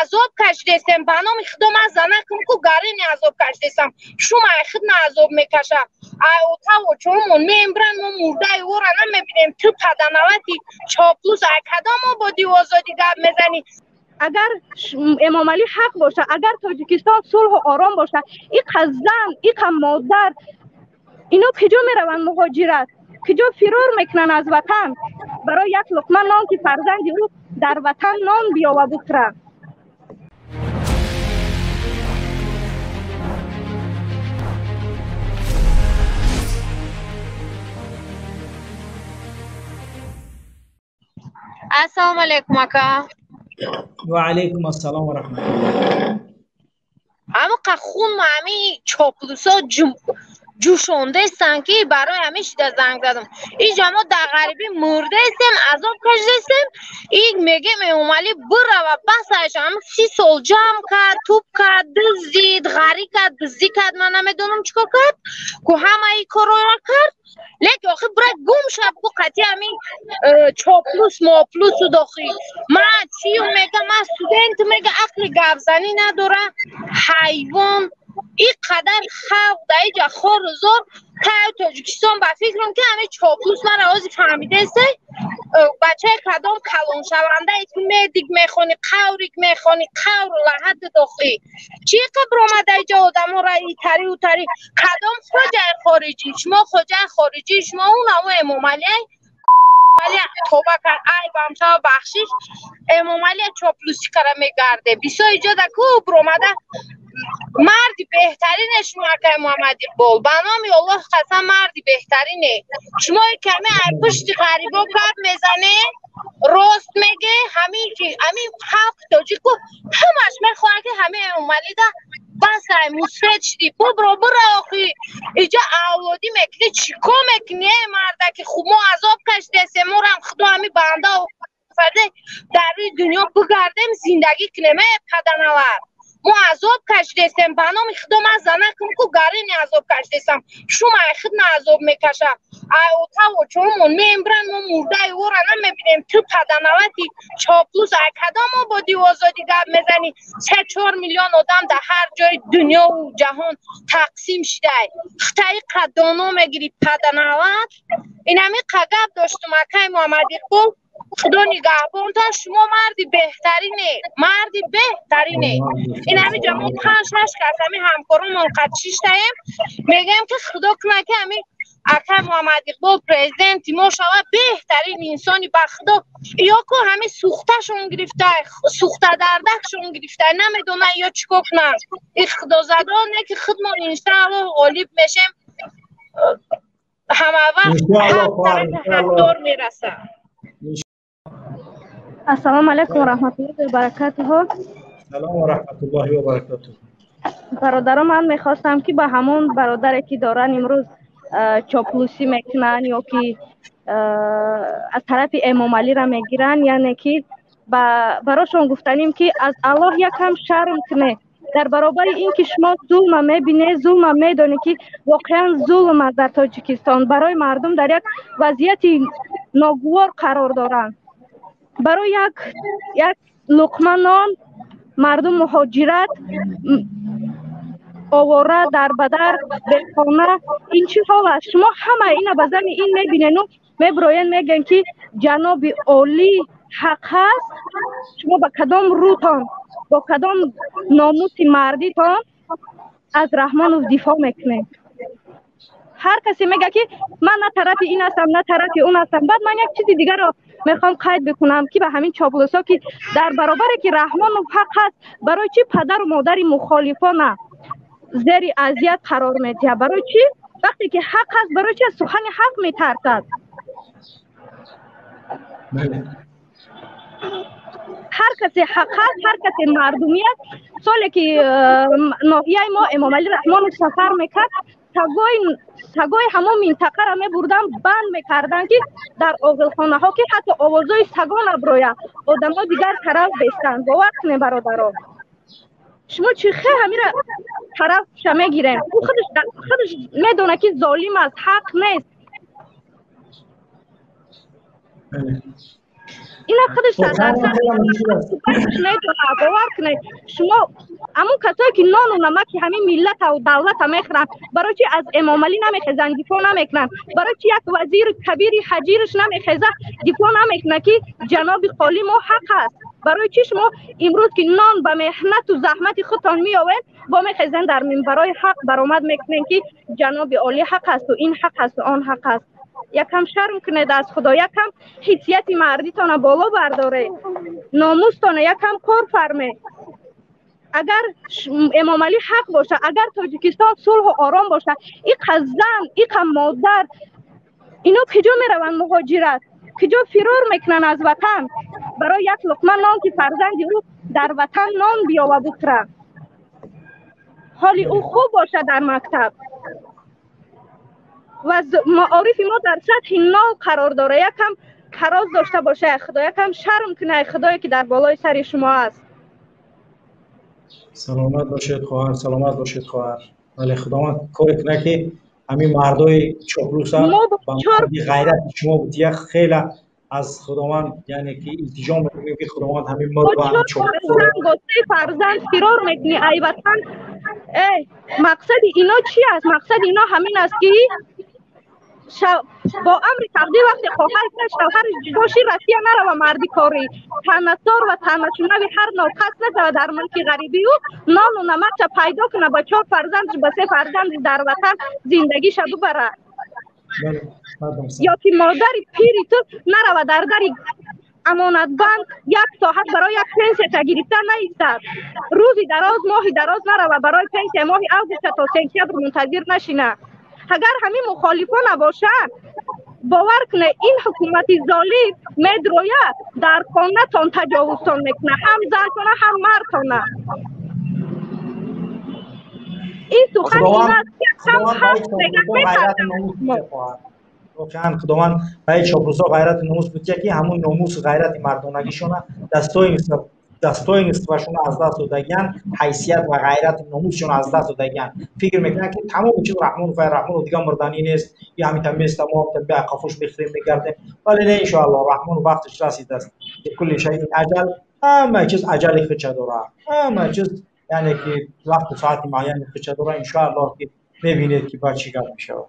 Азоб кашидестем, ба номи Худо ман занакам ку гарини азоб кашидестам. Шума ай худ на азоб мекашам. Ай отаву чомон мембран, мо мурдаи ӯра намебинем. Ту паданавати чоплус ай кадом ободӣ озодӣ гап мезанӣ? Агар Эмомалӣ ҳақ бошад, агар Тоҷикистон сулҳу ором бошад, иқа зан, иқа модар, ино куҷо мераванд муҳоҷират? Куҷо фирор мекунанд аз ватан? Барои як луқма нон, ки фарзанди ӯ дар ватан нон биёва бухӯрад. Ассалому алайкум, ака. Ва алайкум ассалом ва раҳматуллоҳ. Ҳамақа хун ҳами чоплусо ҷӯшондаестанд, ки барои ҳамин шида занг задам. Инҷа мо дар ғарибӣ мурдаестем, азоб кашидаестем. И мегем Эмомалӣ бирава, басаш ҳам 30 сол ҷамъ кард, туп кард, дуздид, ғарӣ кард, дуздӣ кард, ман намедонам чӣ кор кард, ку ҳамаи корҳоро кард. Лекин охир бира гум шаб ку қатъи ҳамин чоплус моплусу дохи. Ман чию мега, ман студент мега, ақли гапзанӣ надора, ҳайвон. Ин қадар халқ дар инҷа хору зор, таи Тоҷикистон ба фикрам ки ҳамин чоплус мара ҳозир фаҳмидаесте, бачаи кадом калоншавандае ки медик мехонӣ, қаврик мехонӣ, қавру лаҳат дохӣ. Чӣ қабр омада инҷа одаморо итари утари? Кадом хоҷаи хориҷӣ? Шумо хоҷаи хориҷӣ, шумо он ҳамо Эмомалиай? Эмомалия тоба кард, айбам шава, бахшиш. Эмомалия чоплусӣ кара мегарде. Бисёр иҷода ку омада марди беҳтарине шумо, акай Муҳаммад Иқбол. Ба номи Аллоҳ қасам, марди беҳтарине. Шумо каме ай пушти ғарибо гап мезане, рост меге, ҳамин ки ҳамин халқи тоҷику ҳамаш мехоҳад ки ҳамин Эмомалида бас ай мусфед шидӣ. Бубро, бура охи. Иҷа авлодӣ мекунӣ, чӣ кор мекунӣ, эй марда, ки хуб мо азоб кашидесем, морам Худо ҳамин банда офарида дар рӯи дунё бигардем, зиндагӣ кунем, эй паданавар. Мо азоб кашидестем, ба номи Худо ман занакам ку гарини азоб кашидестам. Шума ай худ на азоб мекашам. Ай отаву чомон мембран, мо мурдаи ӯра намебинем. Ту паданавати чоплус ай кадом ободӣ озодӣ гап мезанӣ? 3-4 миллион одам дар ҳар ҷои дунёву ҷаҳон тақсим шидай. Хитаи қаддоно мегирӣ, паданават. Ин ҳамин қа гап доштум, акай Муҳаммад Иқбол. Худо нигаҳбонтон, шумо марди беҳтарине, марди беҳтарине. Ин ҳамин ҷо мо 5-6 кас ҳамин ҳамкоромон қад шиштаем, мегӯем ки Худо кунад ки ҳамин акай Муҳаммад Иқбол президенти мо шавад, беҳтарин инсони ба Худо. Ё ку ҳамин сӯхташон гирифта, сӯхтадардакшон гирифта, намедонанд ё чӣ кор кунанд. Ин худозадоне ки худмон иншааллоҳ ғолиб мешем, ҳама вақт ҳақ тарафи ҳақдор мерасад. Ассалому алайкум ва раҳматуллоҳи ва баракатуҳ. Салом ва раҳматуллоҳи ва баракатуҳ. Бародаро, ман мехостам ки ба ҳамон бародаре ки доранд имрӯз чоплусӣ мекунанд ё ки аз тарафи Эмомалиро мегиранд, яъне ки барошон гуфтанем ки аз Аллоҳ якам шарм кунед. Дар баробари ин ки шумо зулма мебинед, зулма медонед ки воқеан зулм аст дар Тоҷикистон, барои мардум дар як вазъияти ногувор қарор доранд. Барои як луқма нон мардум муҳоҷират, овора, дарбадар, бехона. Ин чӣ ҳол аст? Шумо ҳама ина ба зани ин мебинену мебироен, мегӯен ки ҷаноби олӣ ҳақ ҳаст. Шумо ба кадом рӯтон, бо кадом номуси мардитон аз Раҳмонов дифоъ мекунед? Ҳар касе мегӯяд ки ман на тарафи ин ҳастам, на тарафи он ҳастам. Баъд ман як чизи дигарро мехоҳам қайд бикунам ки ба ҳамин чоплусҳо ки дар баробаре ки Раҳмонов ҳақ ҳаст, барои чӣ падару модари мухолифона зери азият қарор медиҳад? Барои чӣ вақте ки ҳақ ҳаст, барои чӣ аз сухани ҳақ метарсад? Ҳар касе ҳақ ҳаст, ҳар касе мардумӣ аст. Соле ки ноҳияи мо Эмомалӣ Раҳмонов сафар мекард, сагои ҳамон минтақаро мебурданд, банд мекарданд ки дар оғилхонаҳо ки ҳатто овозҳои сагон аброяд, одамо дигар тараф бестанд. Бовар кунед бародаро, шумо чӣ хел ҳамира тарафша мегирем? Ӯ худаш медонад ки золим аст, ҳақ нест. Ина худаш сардарсар медонад. Бовар кунед, шумо ҳамун касое ки нону намаки ҳамин миллатаву давлата мехӯранд, барои чи аз Эмомалӣ намехезанд, дифоъ намекунанд? Барои чи як вазири кабири ҳаҷираш намехезад, дифоъ намекунад, ки ҷаноби қолӣ мо ҳақ аст? Барои чи шумо имрӯз, ки нон ба меҳнату заҳмати худтон меовед, бо мехезен дар минбарои ҳақ баромад мекунем, ки ҷаноби олӣ ҳақ асту ин ҳақ асту он ҳақ аст? Якам шарм кунед аз Худо, якам ҳиссияти мардитона боло бардоред, номустона якам кор фармед. Агар Эмомалӣ ҳақ бошад, агар Тоҷикистон сулҳу ором бошад, иқа зан, иқа модар ино куҷо мераванд муҳоҷират, куҷо фирор мекунанд аз ватан? Барои як луқма нон, ки фарзанди ӯ дар ватан нон биёва бухӯра, ҳоли ӯ хуб бошад дар мактаб. Ва маорифи мо дар сатҳи нол қарор дорад. Якам ҳарос дошта боша Худо, якам шарм кунай Худое, ки дар болои сари шумо аст. Саломат бошед, хоҳар, саломат бошед, хоҳар. Вале Худованд коре кунад, ки ҳамин мардои чоплуса ғайрати шумо бутия. Хела аз Худованд, яъне ки, илтиҷо мекунем, ки Худованд ҳамин Бо се фарзанд фирор мекунӣ ай ватан. Мақсади ино чи аст? Мақсади ино ҳамин аст, ки бо амри тақдир вақте хоҳар шавҳараш ҷудо ши, Россия нарава, марди корӣ танасор ва танашунави ҳар нокас нашава, дар мулки ғарибию нону намакша пайдо куна, ба чор фарзандаш, ба се фарзандаш дар ватан зиндагиша бубарад. Ё ки модари пири ту нарава, дар дари Амонатбанк як соат барои як пенсияша гирифта наистад, рӯзи дароз, моҳи дароз нарава, барои пенсия моҳи августа то сентябр мунтазир нашина. Агар ҳамин мухолифо набошанд, бовар кунед, ин ҳукумати золим медрояд, дар хонатон таҷовузтон мекунад, ҳам зантона, ҳам мардтона. Ин сухан ин аст, ҳам ҳақ мегӯяд, метарсам. Воқеан, Худованд ба чоплусо ғайрату номус бутия, ки ҳамун номусу ғайрати мардонагишона, достоинство шона аз даст додагиян, ҳайсият ва ғайрату номусшон аз даст додагиян. Фикр мекунанд, ки тамоми чиз Раҳмонов, Раҳмонов дигар мурданӣ нест, и ҳамита места, мо ҳамита беақафуш мехӯрем, мегардем. Вале не, иншоаллоҳ, Раҳмонов вақташ расидааст. Кулли шайин аҷал, ҳама чиз аҷали худша дорад, ҳама чиз, яъне ки, вақту соати муайяни худша дорад. Иншоаллоҳ, ки мебинед, ки баъд чӣ гап мешавад.